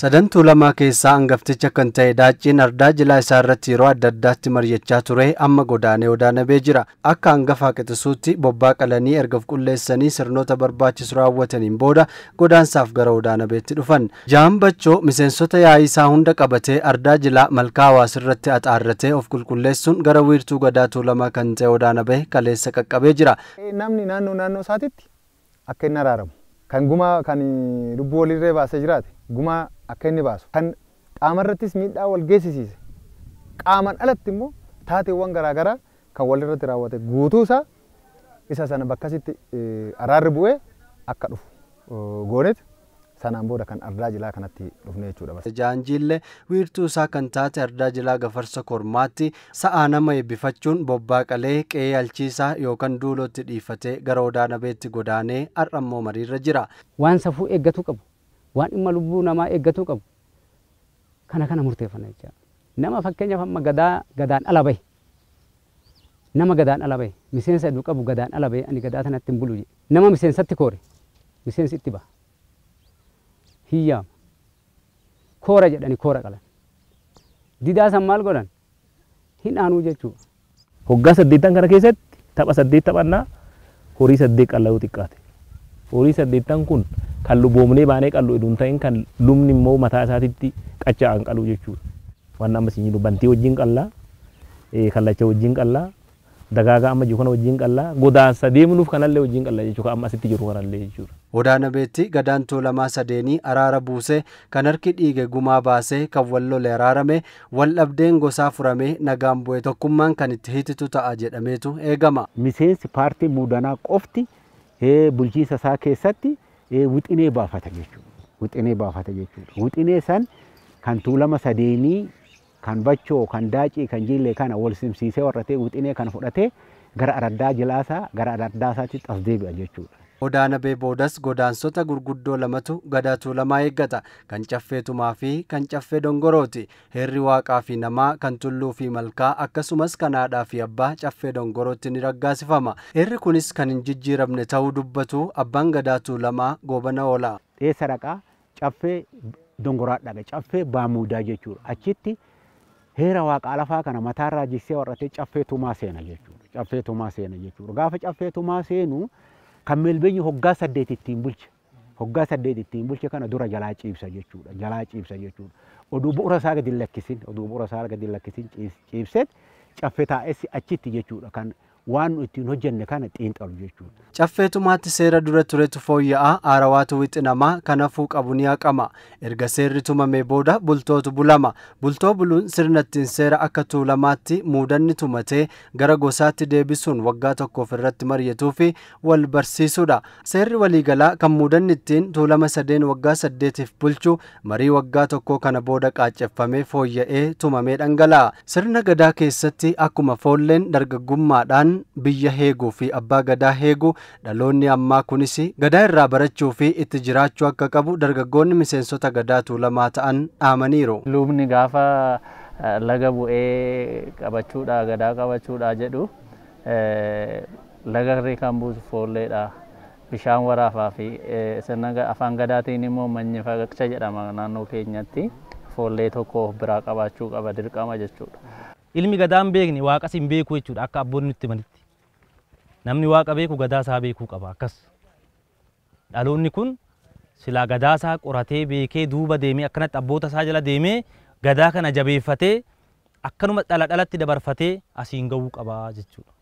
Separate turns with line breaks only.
Sadan Tuulamaa keessaa hangafticha kan ta'e Daacciin ardaa jilaa isaa irratti yeroo adda addaatti mari'achaa ture amma godaanee Odaa Nabee jira. Akka hangafaa qixisuutti bobbaa qalanii erga of qulleessanii sirnoota barbaachisu raawwataniin booda godaansaaf gara Odaa Nabeetti dhufan. Jaan Bachoo miseensota yaa'ii isaa hunda qabatee ardaa jilaa malkaa hawaas irratti axaarratee of qulqulleessuun gara wiirtuu gadaa Tuulamaa kan ta'e Odaa Nabee kaleessa qaqqabee jira.
Namni naannoo naannoo isaatitti akka inni araaramu kan gumaa kan lubbuu walirree baasee jiraate gumaa akka inni baasu kan qaamarrattis miidhaa wal geessisiise qaamaan alatti immoo taateewwan garaagaraa kan walirratti raawwate guutuu isaa isa sana bakkasitti araarri bu'ee akka dhufu goonet sanaan booda kan ardaa jilaa kanatti dhufne jechuudha.
Jaanjiillee wiirtuu isaa kan taate ardaa jilaa gafarsa kormaatti sa'aa nama eebbifachuun bobbaa qalee qe'ee alchiisaa yookaan duulootti dhiifatee gara Odaa Nabeetti godaanee har'ammoo mariirra jira.
Waan safuu eeggatu qabu, waan dhimma lubbuu namaa eeggatuu qabu kana kana murteeffanna jechuudha. Nama fakkeenyaaf amma gadaan ala bahe, nama gadaan ala bahe, miseensa hedduu qabu gadaan ala bahe ani gadaa sanatti hin bulu jedhe. Nama miseensatti koore, miseensi itti baha. Hiyyaama. Koora jedhani koora qalan. Didaa san maal godhan? Hin aanuu jechuudha.
Hoggaa 8 kana keessatti tapha 8 taphannaa horii 8 qal'uu xiqqaate. Horii 8 kun kan luboomnee baanee qallu idun ta'in kan lubni immoo mataa isaatitti qachaa'an qalu jechuudha. Waan amma isin jedhu bantii wajjin qallaa, kallacha wajjin qallaa, dagaagaa amma jiru kana wajjin qallaa, godaansa deemnuuf kanallee wajjin qallaa jechuudha. Amma asitti jiru kanallee jechuudha.
Odaa Nabeetti gadaan Tuulamaa sadeenii araara buusee kan harki dhiige gumaa baasee kan wal lole araarame wal dhabdeen gosaa furamee nagaan bu'e tokkummaan kan itti hititu ta'a jedhameetu eegama.
Miseensi paartii muudanaa qofti bulchiinsa isaa keessatti wixinee baafata jechuudha. Wixinee baafata jechuudha. Wixinee san kan Tuulama sadeenii kan Bachoo kan Daacii kan Jiillee kana wal simsiisee warratee wixinee kana fudhatee gara araddaa jilaasaa gara araddaa isaatti as deebi'a jechuudha.
Odaa Nabee boodas godaansota gurguddoo lamatu gadaa Tuulamaa eeggata. Kan caffee Tumaa fi kan caffee Dongorooti. Heerri waaqaa fi namaa kan tulluu fi malkaa akkasumas kan haadhaa fi abbaa caffee Dongorootti ni raggaasifama. Heerri kunis kan hin jijjiiramne ta'uu dubbatu abbaan gadaa Tuulamaa Goobana Oolaa.
Dheessa dhaqaa caffee Dongoraa dhaqa caffee Baamuudaa jechuudha. Achitti heera waaqaa lafaa kana mataarraa jigsee warratee caffee Tumaa seena jechuudha. Caffee Tumaa seena jechuudha. Gaafa caffee Tumaa seenu kan melbeenyi hoggaa 8 ittiin bulche. Hoggaa 8 ittiin bulche kana dura jalaa ciibsa jechuudha. Jalaa ciibsa jechuudha. Oduu bu'uura isaa gadi lakkisin, oduu bu'uura isaa gadi lakkisin ciibseet caffee taa'es achitti jechuudha. Kan waan ittiin hojjenne kana xiinxalu jechuudha.
Caffee Tumaatti seera dura turetu fooyya'aa haarawaatu wixinamaa kanafuu qabu ni haqama. Erga seerri tumamee booda bultootu bulama. Bultoo buluun sirna ittiin seera akka Tuulamaatti muudanni tumatee gara gosaatti deebisuun waggaa tokkoof irratti mari'atuu fi wal barsiisuudha. Seerri waliigalaa kan muudanni ittiin Tuulama sadeen waggaa 8 bulchu marii waggaa tokkoo kana booda qaacceffamee fooyya'ee tumamee dhangala'a. Sirna gadaa keessatti akkuma foolleen dargaggummaadhaan biyya heeguu fi abbaa gadaa heeguu dhaloonni ammaa kunis gadaa irraa barachuu fi itti jiraachuu akka qabu dargaggoonni miseensota gadaa Tuulamaa ta'an dhaamaniiru.
Lubni gaafa laga bu'ee qabachuudha gadaa qabachuudha jedhu laga irree kan buusu foolleedha. Bishaan waraafaa fi sirna afaan gadaatiin immoo manyifaqcha jedhama naannoo keenyatti foollee tokko of biraa qabaachuu qaba dirqama jechuudha.
Ilmi gadaan beekni waaqas hin beeku jechuudha akka abboonni nutti himanitti. Namni waaqa beeku gadaa isaa beekuu qaba akkas. Dhaloonni kun silaa gadaa isaa qoratee beekee duuba deemee akkanatti abboota isaa jala deemee gadaa kana jabeeffatee akkanuma dhala dhalatti dabarfatee asiin gahuu qaba jechuudha.